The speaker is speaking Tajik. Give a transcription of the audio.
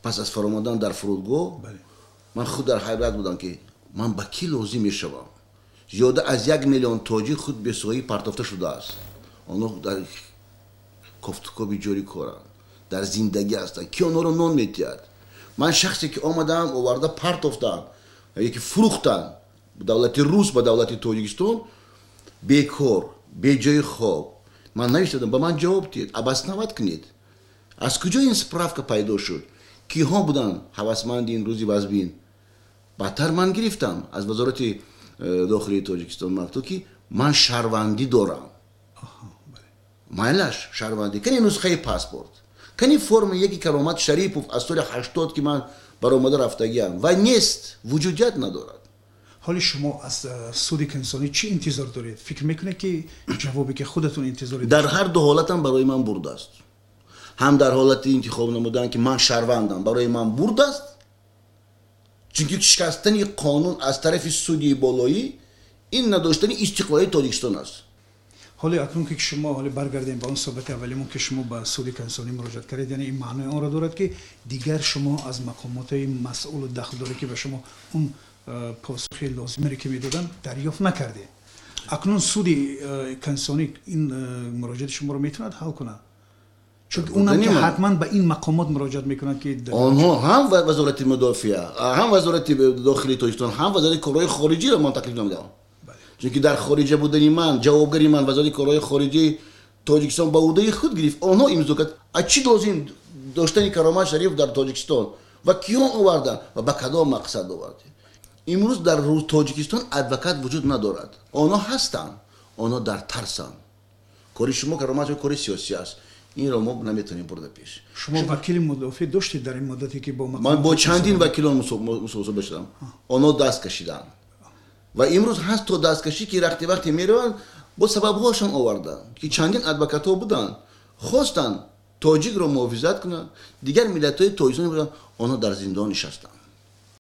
Пас аз фаромадан дар фурудгоҳ ман худ дар ҳайрат будам, ки ман ба кӣ лозим мешавам. Зиёда аз 1 миллион тоҷик худ бесоҳиб партофта шудааст. Онҳо дар кофтукоби ҷори коранд, дар зиндагӣ ҳастанд. Ки онҳоро нон метиҳад? Ман шахсе ки омадаам, оварда партофтаам, яке фурӯхтанд давлати рус ба давлати Тоҷикистон, бекор, беҷои хоб. Ман навиштадам, ба ман ҷавоб диҳед, обосновать кунед, аз куҷо ин справка пайдо шуд, киҳо буданд ҳавасманди ин рӯзи вазбин. Баъдтар ман гирифтам аз вазорати дохилии Тоҷикистон мактуб, ки ман шаҳрвандӣ дорам. Майлаш, шаҳрвандӣ, кани нусхаи паспорт, кани форми яки Каромат Шарипов аз соли 80, ки ман баромада рафтагиам, ва нест, вуҷудият надорад. Ҳоли шумо аз суди конститутсионӣ чӣ интизор доред? Фикр мекунед, ки ҷавобе ки худатон интизор Дар ҳар ду ҳолатам барои ман бурд аст. Ҳам дар ҳолати интихоб намудан, ки ман шаҳрвандам, барои ман бурд аст, чунки шикастани қонун аз тарафи суди болоӣ ин надоштани истиқлолияти Тоҷикистон аст. Ҳоли акнун ки шумо, ҳоли баргардем ба он суҳбати аввалимон, ки шумо ба суди конститутсионӣ муроҷиат кардед, яъне ин маънои онро дорад, ки дигар шумо аз мақомоти масъулу дахлдоре, ки ба шумо он посухи лозимеро ки медоданд, дарёфт накардед. Акнун суди конститутсионӣ ин муроҷиати шуморо метавонад ҳал кунад, чунки унам ки ҳатман ба ин мақомот муроҷиат мекунад, ки Онҳо ҳам вазорати мудофиа, ҳам вазорати дохилии Тоҷикистон, ҳам вазорати корҳои хориҷиро ман таклиф намудам, чунки дар хориҷа будани ман ҷавобгари ман вазорати корҳои хориҷии Тоҷикистон ба ӯҳдаи худ гирифт, онҳо имзо кард. А чӣ лозим доштани Каромат Шариф дар Тоҷикистон ва киҳо оварданд ва ба кадом мақсад овардем? Имрӯз дар Тоҷикистон адвокат вуҷуд надорад. Онҳо ҳастанд, онҳо дар тарсанд. Кори шумо, Каромат, кори сиёсӣ аст, инро мо наметавонем бурда пеш. Шумо вакили мудофиъ доштед дар ин муддате, ки бо Ман бо чандин вакилон мусоҳиба шудам, онҳо даст кашиданд ва имрӯз ҳаст то дасткашӣ, ки вақте вақте мераванд, бо сабабҳоашон оварданд, ки чандин адвокатҳо буданд, хостанд тоҷикро муҳофизат кунанд, дигар миллатҳои тоҷикистон буданд, онҳо дар зиндон нишастанд.